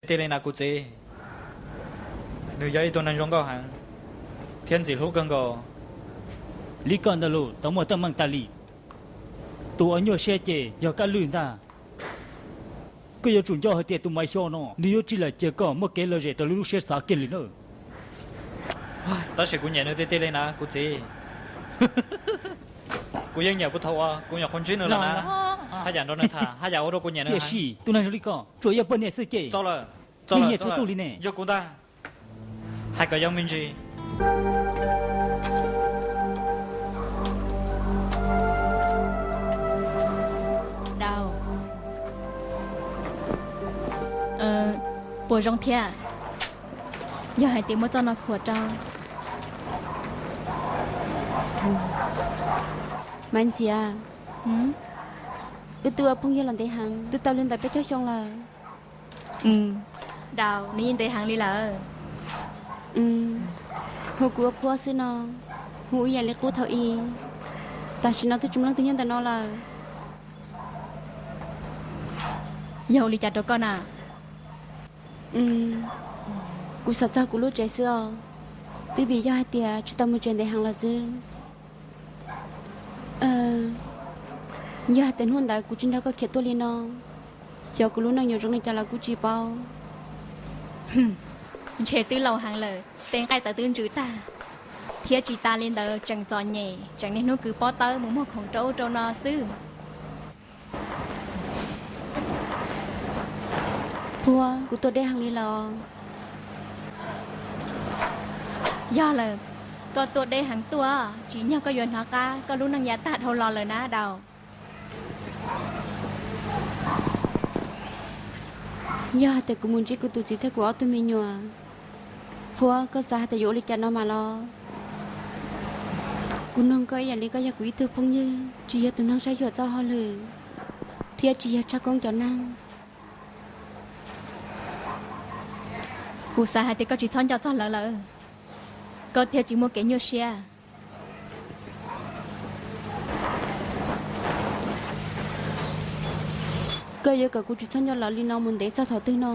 Tiag li na kuv txiv, nws yog ib tug neeg zoo nkauj heev thiab ntxim hlub kawg nkaus. Li koj ntawd los tau muaj teeb meem tas li. Tus uas nyuaj siab ces yog Kab Lwj ntag. Koj yuav tsum nco hais tias tus Maiv Xyooj no nws yuav tsis lam cia koj muaj kev lom zem raws li lub siab xav kiag li na. Tab sis kuv nyiam nws tiag tiag li na kuv txiv. Kuv yeej nyiam puag thaum uas kuv nyuam qhuav ntsib nws los na. Haj yam nrog nws tham, haj yam ua rau kuv nyiam nws. Tiam sis tus neeg zoo li koj tsuas yog poj niam xwb ces yeej nyiam txhua tus li ne. Yog kuv ntag. Hais kom zoo me ntsis. Dau, puas zoo thiab? Yog hais tias muab txoj no khuam rau Maiv Ntxhiav, wb twb ua phooj ywg los ntev heev, twb tau li ntawm peb caug xyoo lawm. Dau, nws yeej ntev heev li lawm. Hu kuv ua Phuab xwb no, hu ib yam li qub thaum i. Tam sim no twb tsis muaj leej twg nyob ntawm no lawm. Yog ua li cas rau koj na? Kuv xav txog kuv lub tsev xwb os, twb vim yog hais tias tsis tau mus tsev ntev heev los xwb. Yog hais tias hnub ntawd kuv tsis nrog koj khiav tuaj li no, xyov kuv lub neej yuav zoo li cas los kuj tsis paub. Ntshe twb laus heev lawm, tej nqaij tawv twb ntsws tag, thiab tsis tas li ntawd tseem txom nyem, tseem niaj hnub kwv pob tawb mus muag khoom rau ub rau no xwb. Phuab, kuv tuaj deb heev li los? Yog lawm, koj tuaj deb heev tuaj, tsim nyog koj yuav hnov qab koj lub neej yav tag dhau los lawm na Dau. Yog hais tias kuv mus ntsib kuv tus txiv thiab kuv ob tug me nyuam, Phuab, koj xav hais tias yuav ua li cas no mas los? Kuv noog koj ib yam li koj yog kuv ib tug phooj ywg, tsis yog tus neeg saib xyuas txoj hauj lwm, thiab tsis yog tshaj koob cov neeg. Kuv xav hais tias koj tsis txhob nco txog lawv lawm, koj thiaj tsis muaj kev nyuaj siab. Koj yuav kom kuv tsis txhob nco lawv li no mus ntev txog thaum twg no?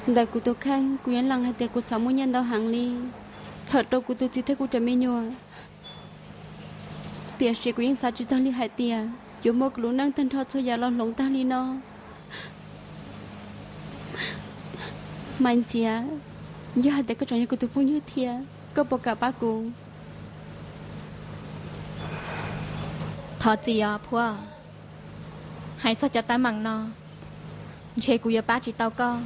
Ntawm kuv tus kheej kuv yeej lees hais tias kuv xav muaj nyiaj ntau heev li, txhawm rau kuv tus txiv thiab kuv cov me nyuam. Tiam sis kuv yeej xav tsis txog li hais tias yuav muab kuv lub neej tag nrho txhua yam los hloov tag li no. Maiv Ntxhiav, yog hais tias koj tseem yog kuv tus phooj ywg thiab, koj puas kam pab kuv? Thov txim os Phuab, hais txog cov teeb meem no, ntshe kuv yuav pab tsis tau koj.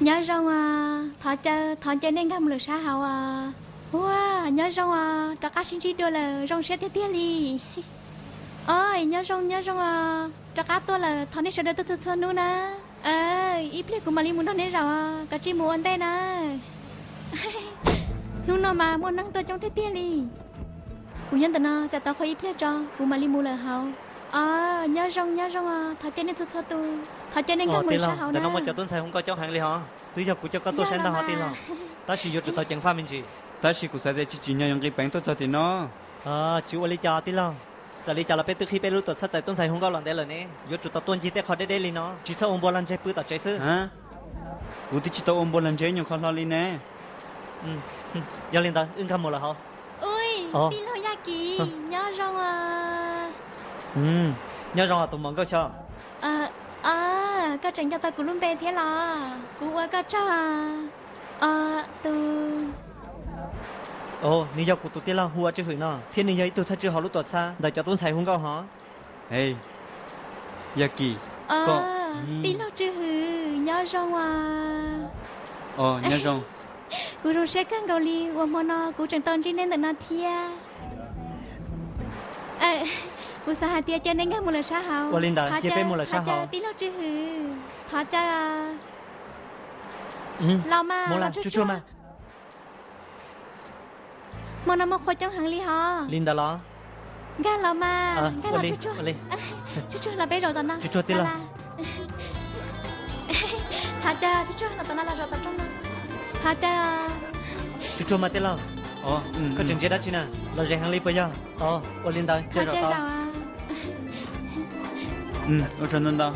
Nyob zoo os, thov caw, thov caw nej nkag mus lawm sab hauv os. Ua, nyob zoo os, rov qab sib ntsib dua lawm, zoo siab tiag tiag li. Os, nyob zoo, nyob zoo os, rov qab tuaj lawm, thov nej sawv daws tuaj txhua txhua hnub na. Ib pliag kuv mam li mus nrog nej zaum os, koj cia li mus ua ntej na. Hnub no mas muaj neeg tuaj coob tiag tiag li. Kuv nyob ntawm no txais tau qhov ib pliag tso, kuv mam li mus lawm hauv. Os, nyob zoo, nyob zoo os, thov caw nej txhua txhua tus, thov caw nej nkag mus lawm sab hauv na. Ntawm no muaj cov tub ntxhais hu nkauj coob heev li hos, twb yog kuv coj koj tuaj saib ntag hos tij laug. Tab sis yuav tsum tau ceev faj me ntsis. Tab sis kuv xav tias tsis tsim nyog yuav nqis peev tuaj txog tim no. Tsis ua li cas tij laug, txawm li cas los peb twb qhib peb lub tuam txhab txais tub ntxhais hu nkauj los ntev lawm ne, yuav tsum tau tuaj ncig tej qhov deb deb li no, tsis txhob ua npua lag ntseg pw tom tsev xwb. Kuv twb tsis tau ua npua lag ntseg nyuag qho hlo li ne. Yog li ntawd wb nkag mus lawm hauv. Ui, tij laug Yaj Kim, nyob zoo os. Nyob zoo os tus muam Nkauj Xyo. Koj tseem nco tau kuv lub npe thiab los? Kuv ua koj tsaug. Tus, nws yog kuv tus tij laug hu ua Tswj Hwm no, thiab nws yog ib tug thawj tswj hauv lub tuam txhab ntawm cov tub ntxhais hu nkauj hov. Hej, Yaj Kim, tij laug Tswj Hwm, nyob zoo os. Nyob zoo. Kuv zoo siab kawg nkaus li uas hmo no kuv tseem tau ntsib neb ntawm no thiab. Kuv xav hais tias caw neb nkag mus lawm sab hauv. Ua li ntawd cia peb mus lawm sab hauv. Tij laug Tswj Hwm, thov caw. Los mas, los tsuag tsuag. Hmo no muaj qhua coob heev li hos. Li ntawd los? Nkag los mas, nkag los Tsuag Tsuag. Tsuag Tsuag los peb zaum tom no. Tsuag Tsuag tij laug. Thov caw Tsuag Tsuag los tom no los zaum tom rooj no. Thov caw. Tsuag Tsuag mas tij laug. Koj tseem ntsia dab tsi na? Los ze heev li puas yog? Ua li ntawd, thov caw zaum. Ua tsaug ntau ntau.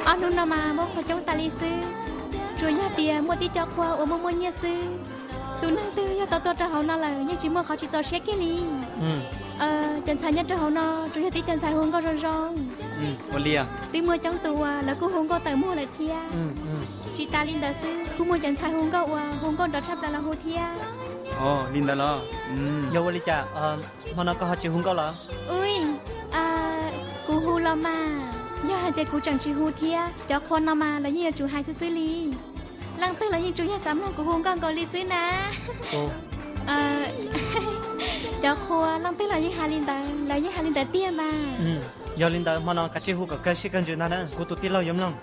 Ob hnub no mas muaj qhua coob tas li xwb, tsuas yog tias muaj tib co qhua uas muaj muaj nyiaj xwb. Tus neeg twg yog tau tuaj rau hauv no lawm yeej tsis muaj qhov tsis txaus siab kiag li. Cov ntxhais nyob rau hauv no tsuas yog tib cov ntxhais hu nkauj zoo zoo. Twb muaj coob tus uas lawv kuj hu nkauj tawm muag lawm thiab. Tsis tas li ntawd xwb, kuj muaj cov ntxhais hu nkauj uas hu nkauj nrov tshaj plaws los hu thiab. Li ntawd los? Yog ua li cas hmo no koj ho tsis hu nkauj los? Ui, kuv hu los mas, yog hais tias kuv tseem tsis hu thiab, cov qhua no mas lawv yeej yuav tsum hais xwb xwb li. Leej twg los yeej tsuas yog xav mloog kuv hu nkauj nkaus li xwb na. Cov qhua leej twg los yeej hais li ntawd, lawv yeej hais li ntawd tiag mas. Yog li ntawd hmo no kav tsij hu kom kawg siab kawg ntsws ntag na, kuv tus tij laug yuav mloog.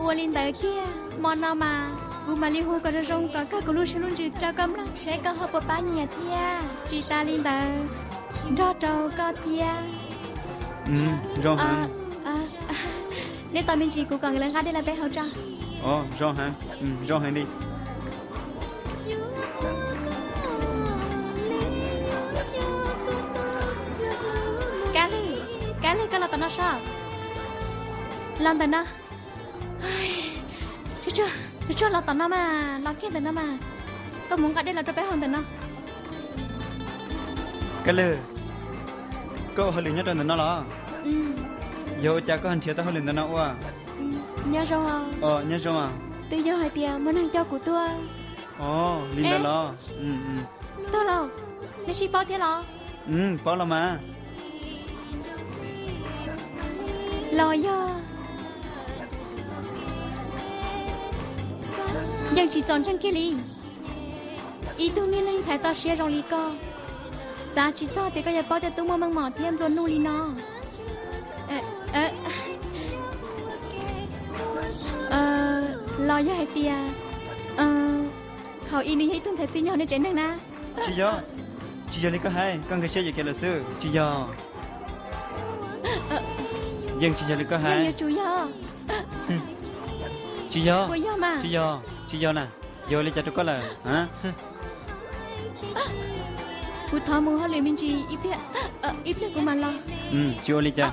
Ua li ntawd kiag, hmo no mas kuv mam li hu kom zoo zoo kom kawg kuv lub siab lub ntsws rau koj mloog seb koj ho puas pab nyiam thiab. Tsis tas li ntawd, nrog rau koj thiab. Neb tos me ntsis kuv kom nkawd lawv nqa dej los peb hauv tso. Zoo heev li. Kab Lig, Kab Lig, koj los tom no sob. Los ntawm no. Tsuag Tsuag, los tom no mas, los kiag ntawm no mas. Koj mus nqa dej los rau peb haus ntawm no. Kab Lig, koj ua hauj lwm nyob rau ntawm no los? Yog ua cas koj ho nrhiav tau hauj lwm ntawm no ua? Nyob zoo. Nyob zoo. Twb yog hais tias muaj neeg coj kuv tuaj. Li ntawd los? Tuag los, nej sib paub thiab los? Paub los mas. Los yog yeej tsis txom ntseeg kiag li. Ib tug niag neeg ntxhais txoj sia zoo li koj, xav tsis txog tias koj yuav paub tej tub muaj meej mom thiab nplua nuj li no. Los yog hais tias thaum ub nws yog ib tug ntxhais txij nyob hauv nej tsev neeg na? Tsis yog, tsis yog li koj hais, koj nkag siab yuam kev lawm xwb, tsis yog. Yeej tsis yog li koj hais. Yuav tsum yog. Tsis yog, tsis yog, tsis yog na. Yog li cas rau koj lawm? Kuv thov mus hauj lwm me ntsis, ib pliag kuv mam los. Tsis ua li cas.